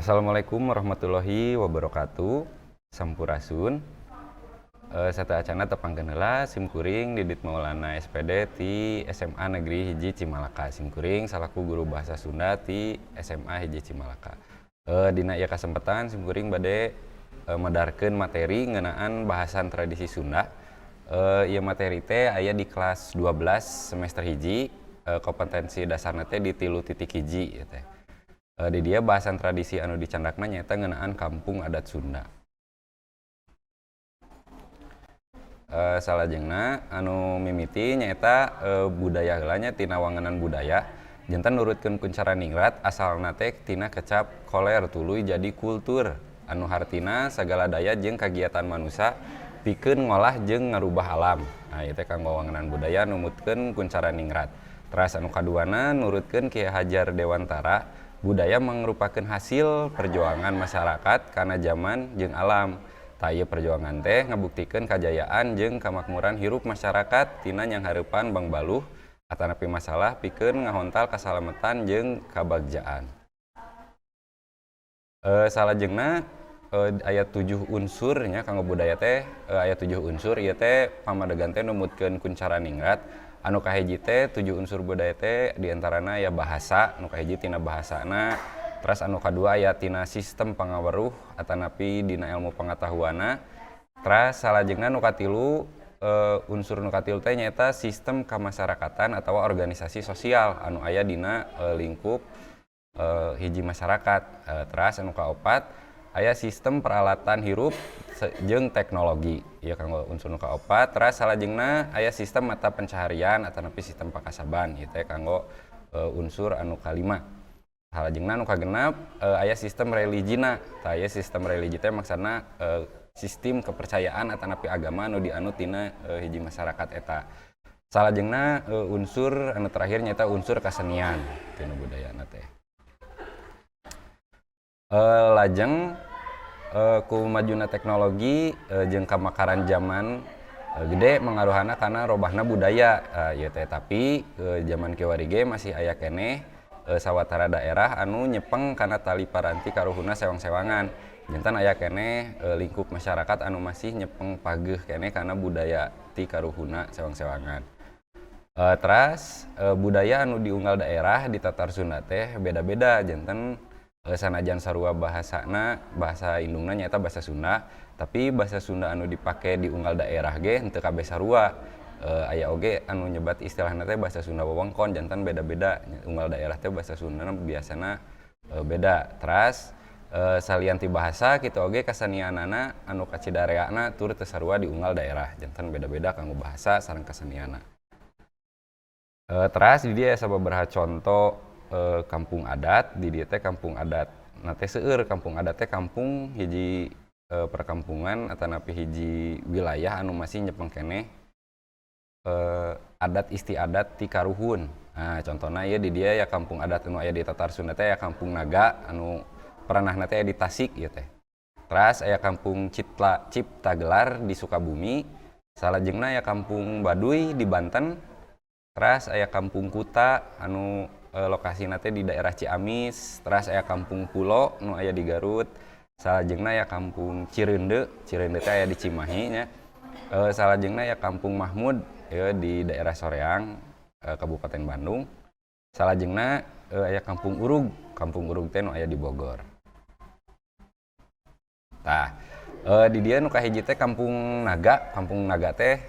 Assalamualaikum warahmatullahi wabarakatuh. Sampurasun. Sateuacana tepangkeun heula sim kuring Didit Maulana SPD ti SMA Negeri 1 Cimalaka. Sim kuring salaku guru bahasa Sunda ti SMA 1 Cimalaka. Dina ieu kasempatan sim kuring bade medarkeun materi ngeunaan bahasan tradisi Sunda. Ieu materi teh aya di kelas 12 semester 1, kompetensi dasarna teh di 3.1 ieu teh. Di dieu bahasan tradisi anu dicandakna nyaeta ngeunaan kampung adat Sunda. Salajengna anu mimiti nyaeta budaya heula nya tina wangenan budaya. Janten nurutkeun kuncara ningrat asalna teh tina kecap koler tuluy jadi kultur anu hartina sagala daya jeung kagiatan manusa pikeun ngolah jeung ngarubah alam. Nah, ieu teh kanggo wangenan budaya numutkeun kuncara ningrat. Teras anu kaduana nurutkeun Ki Hajar Dewantara, budaya mangrupakeun hasil perjuangan masyarakat kana zaman jeung alam. Tah ieu perjuangan teh ngabuktikeun kajayaan jeung kamakmuran hirup masyarakat tina nyanghareupan bangbaluh atanapi masalah pikeun ngahontal kasalametan jeung kabagjaan. Salajengna aya 7 unsur nya kanggo budaya teh, aya 7 unsur ieu teh pamadegan teh numutkeun kuncara ningrat. Anu kahiji teh 7 unsur budaya teh diantarana aya bahasa, anu kahiji tina bahasana, teras anu kadua aya tina sistem pangaweruh atanapi dina ilmu pangatahuanna. Teras salajengna nu katilu, unsur nu katilu teh nyaeta sistem kamasyarakatan atawa organisasi sosial anu aya dina lingkup hiji masyarakat. Teras anu kaopat aya sistem peralatan hirup jeung teknologi ieu kanggo unsur nu kaopat. Teras salajengna aya sistem mata pencaharian atanapi sistem pakasaban ieu teh kanggo unsur anu kalima. Salajengna anu kagenep aya sistem religina. Tah ieu sistem religi teh maksudna sistem kepercayaan atanapi agama anu dianut tina hiji masyarakat eta. Salajengna unsur anu terakhir nyaeta unsur kasenian tina budayana teh. Lajeng ku majuna teknologi jeung kamakaran zaman gede mangaruhana kana robahna budaya ieu teh, tapi zaman kiwari ge masih aya keneh sawatara daerah anu nyepeng kana tali paranti karuhuna sewang-sewangan. Janten aya keneh lingkup masyarakat anu masih nyepeng pageuh keneh kana budaya ti karuhuna sewang-sewangan. Teras budaya anu diunggal daerah di Tatar Sunda teh beda-beda. Janten sanajan sarua bahasana, bahasa indungna nyaeta bahasa Sunda, tapi bahasa Sunda anu dipake di unggal daerah ge henteu kabeh sarua. Aya oge anu nyebat istilahna teh bahasa Sunda wewengkon, janten beda-beda unggal daerah teh bahasa Sundana biasana beda. Teras salian ti bahasa kitu oge kasenianana anu kacidareana tur teu sarua di unggal daerah, janten beda-beda kanggo bahasa sareng kasenianna. Teras di dieu aya sababaraha conto kampung adat. Di dieu teh kampung adat na teh seueur. Kampung adat teh kampung hiji perkampungan atanapi hiji wilayah anu masih nyepeng keneh adat istiadat ti karuhun. Nah, contohna ieu di dieu aya kampung adat anu aya di Tatar Sunda teh, aya Kampung Naga anu peranahna teh di Tasik ieu teh. Teras aya Kampung Cipta Gelar di Sukabumi. Salajengna aya Kampung Baduy di Banten. Teras aya Kampung Kuta anu lokasina teh di daerah Ciamis. Teras aya Kampung Pulo nu aya di Garut. Salajengna aya Kampung Cireundeu, Cireundeu teh aya di Cimahi nya. Salajengna aya Kampung Mahmud ieu di daerah Soreang, Kabupaten Bandung. Salajengna aya Kampung Urug, Kampung Urug teh nu aya di Bogor. Tah, di dieu nu kahiji teh Kampung Naga. Kampung Naga teh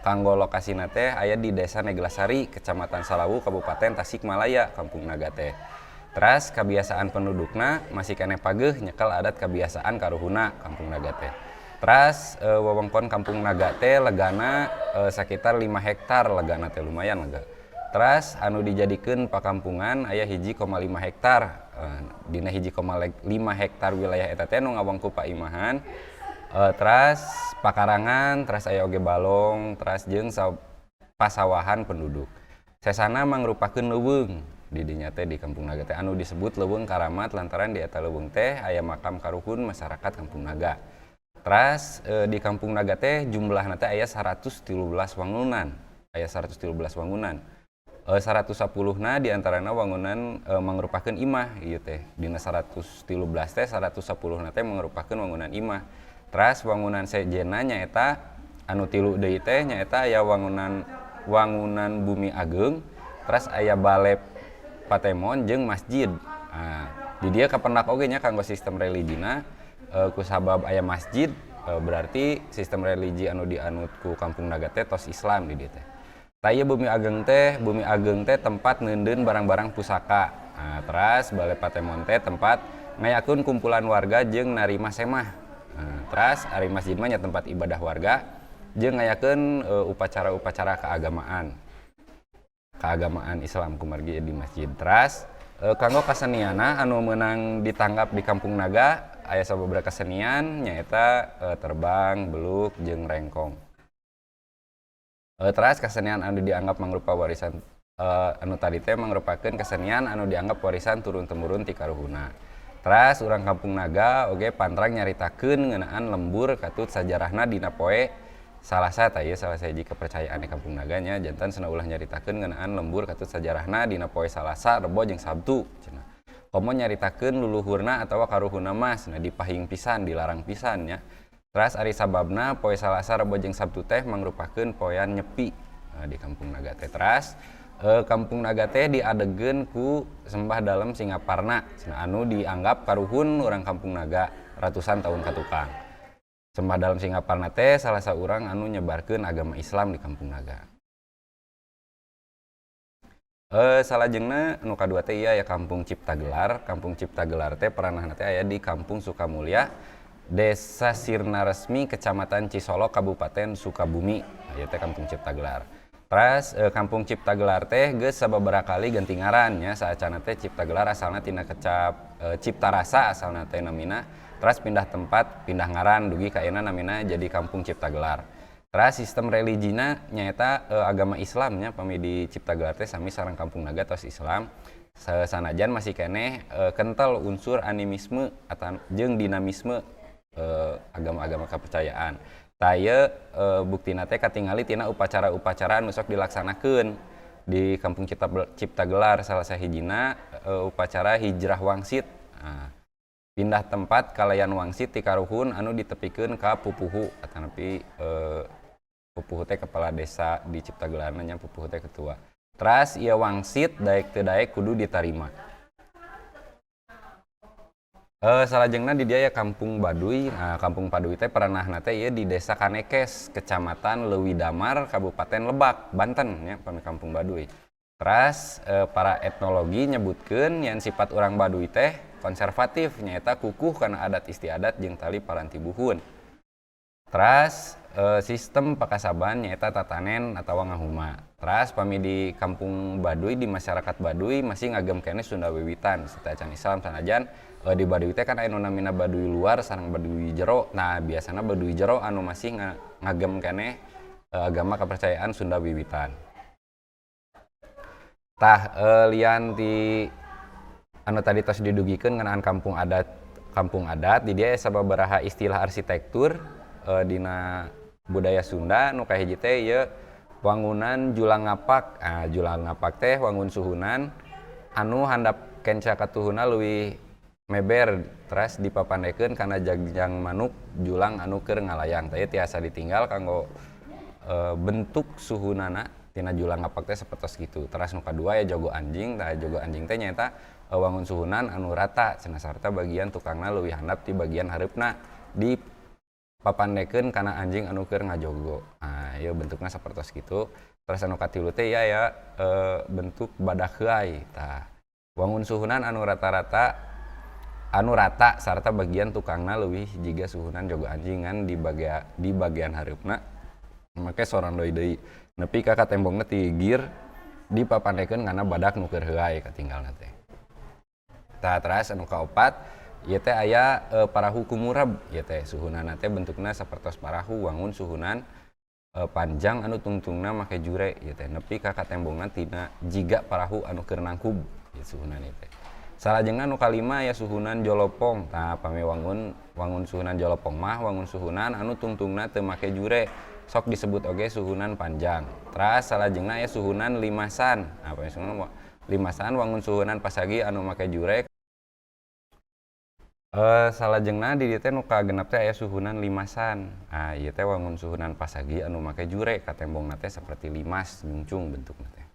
kanggo lokasina teh aya di Desa Neglasari, Kecamatan Salawu, Kabupaten Tasikmalaya, Kampung Naga teh. Teras kebiasaan pendudukna masih keneh pageuh nyekel adat kebiasaan karuhuna Kampung Naga teh. Teras wewengkon Kampung Naga teh legana sakitar 5 hektar, legana teh lumayan lega. Teras anu dijadikeun pakampungan aya 1,5 hektar. Dina 1,5 hektar wilayah eta teh nu ngawangku paimahan. Teras pakarangan, teras aya oge balong, teras jeung pasawahan penduduk. Sesana mangrupakeun leuweung di dinya teh, di Kampung Naga teh anu disebut leuweung karamat lantaran di eta leuweung teh aya makam karuhun masyarakat Kampung Naga. Teras di Kampung Naga teh jumlahna teh aya 113 wangunan. Aya 113 wangunan. 110 na diantarana wangunan mangrupakeun imah ieu teh. Dina 113 teh 110 na teh mangrupakeun wangunan imah. Teras wangunan sejenna nyaeta anu tilu deui teh nyaeta aya wangunan wangunan bumi ageung, teras aya bale patemon jeung masjid. Nah, di dieu kapendak oge nya kanggo sistem religina kusabab aya masjid berarti sistem religi anu dianut ku Kampung Naga teh tos Islam di dieu teh. Tah ieu bumi ageung teh tempat neundeun barang-barang pusaka. Nah, teras bale patemon teh tempat ngayakeun kumpulan warga jeung narima semah. Nah, teras ari masjid mah nya tempat ibadah warga jeung ngayakeun upacara-upacara keagamaan. Keagamaan Islam kumargi di masjid. Teras kanggo kasenianna anu meunang ditanggap di Kampung Naga aya sababaraha kesenian nyaeta terbang, beluk jeung rengkong. Teras kesenian anu dianggap mangrupa warisan anu tadi teh mangrupakeun kesenian anu dianggap warisan turun temurun ti karuhunna. Teras urang Kampung Naga oge pantrang nyaritakeun ngeunaan lembur katut sajarahna dina poe Salasa. Tah ieu salah sahiji kepercayaan di Kampung Naga nya, janten cenah ulah nyaritakeun ngeunaan lembur katut sajarahna dina poe Salasa, Rebo jeung Sabtu cenah. Komo nyaritakeun luluhurna atawa karuhunna mah cenah dipahing pisan, dilarang pisan nya. Teras ari sababna poe Salasa, Rebo jeung Sabtu teh mangrupakeun poean nyepi di Kampung Naga teh. Teras Kampung Naga teh diadegeun ku Sembah Dalem Singaparna cenah anu dianggap karuhun urang Kampung Naga ratusan tahun katukang. Sembah Dalem Singaparna teh salah saurang anu nyebarkeun agama Islam di Kampung Naga. Salajengna anu kadua teh ieu aya Kampung Cipta Gelar. Kampung Cipta Gelar teh peranahna teh aya di Kampung Sukamulya, Desa Sirna Resmi, Kecamatan Cisolok, Kabupaten Sukabumi. Nah, ieu teh Kampung Cipta Gelar. Teras Kampung Cipta Gelar teh geus sababaraha kali ganti ngaran nya. Saacana teh Cipta Gelar asalna tina kecap Cipta Rasa asalna teh namina. Teras pindah tempat, pindah ngaran dugi ka ayeuna namina jadi Kampung Cipta Gelar. Teras sistem religina nyaeta agama Islam nya, pami di Cipta Gelar teh sami sareng Kampung Naga tos Islam. Sanajan masih keneh kental unsur animisme atau jeung dinamisme agama-agama kepercayaan. Tah ieu buktina teh katingali tina upacara-upacara anu sok dilaksanakeun di Kampung Cipta Gelar, salah sahijina upacara hijrah wangsit. Nah, pindah tempat kalayan wangsit ti karuhun anu ditepikeun ka pupuhu atanapi pupuhu teh kepala desa di Cipta Gelarna nya, pupuhu teh ketua. Teras ieu wangsit daek teu daek kudu ditarima. Salajengna di dieu aya Kampung Baduy. Nah, Kampung Baduy teh peranahna teh ieu di Desa Kanekes, Kecamatan Leuwi Damar, Kabupaten Lebak, Banten nya pami Kampung Baduy. Teras para etnologi nyebutkeun yen sifat urang Baduy teh konservatif, nyaeta kukuh kana adat istiadat jeung tali paranti buhun. Teras sistem pakasaban nyaeta tatanen atawa ngahuma. Teras pami di Kampung Baduy, di masyarakat Baduy masih ngagem keneh Sunda Wiwitan sateuacan Islam, sanajan di Baduy teh kan aya nu namina Baduy luar sareng Baduy jero. Nah, biasana Baduy jero anu masih ngagem keneh agama kepercayaan Sunda Wiwitan. Tah lian ti anu tadi tos didugikeun ngeunaan kampung adat di dieu aya sababaraha istilah arsitektur dina budaya Sunda. Nu kahiji teh ieu wangunan julang ngapak. Ah, julang ngapak teh wangun suhunan anu handap kenca katuhuna leuwih meber, teras dipapandekeun kana jagjang manuk julang anu keur ngalayang. Tah ieu tiasa ditinggal kanggo bentuk suhunana tina julang ngapak teh sapertos kitu. Teras nu kadua ya jago anjing. Tah, jago anjing teh nyaeta wangun suhunan anu rata cenah sarta bagian tukangna leuwih handap ti bagian hareupna, dipapandekeun kana anjing anu keur ngajogo. Nah, ieu bentukna sapertos kitu. Terus anu katilu teh ieu aya bentuk badak heuay. Tah, wangun suhunan anu rata-rata anu rata sarta bagian tukangna leuwih jiga suhunan jago anjing ngan di bagian hareupna make sorandoi deui nepi ka katembongna tigir, dipapandekeun kana badak nu keur heuay katinggalna teh. Tah, teras anu kaopat ieu teh aya parahu kumureb. Ieu teh suhunanna teh bentukna sapertos parahu, wangun suhunan panjang anu tungtungna make jure ieu teh nepi ka katembongna tina jiga parahu anu keur nangkub ieu suhunan ieu teh. Salajengna nu kalima aya suhunan jolopong. Tah, pami wangun wangun suhunan jolopong mah wangun suhunan anu tungtungna teu make jure. Sok disebut oge suhunan panjang. Teras salajengna aya suhunan limasan. Nah, apa suhunan limasan wangun suhunan pasagi anu make jure. Salajengna di dieu teh nu kagenep teh aya suhunan limasan. Nah, ieu teh wangun suhunan pasagi anu make jure, katembongna teh seperti limas nyungcung bentukna teh.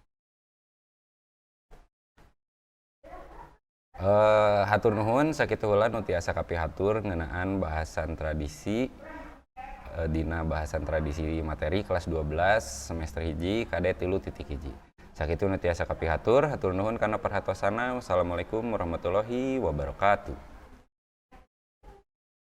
Hatur nuhun sakitu heula nu tiasa kapihatur ngeunaan bahasan tradisi dina bahasan tradisi materi kelas 12 semester 1 KD 3.1. Sakitu nu tiasa kapihatur, hatur nuhun kana perhatosana. Wassalamualaikum warahmatullahi wabarakatuh.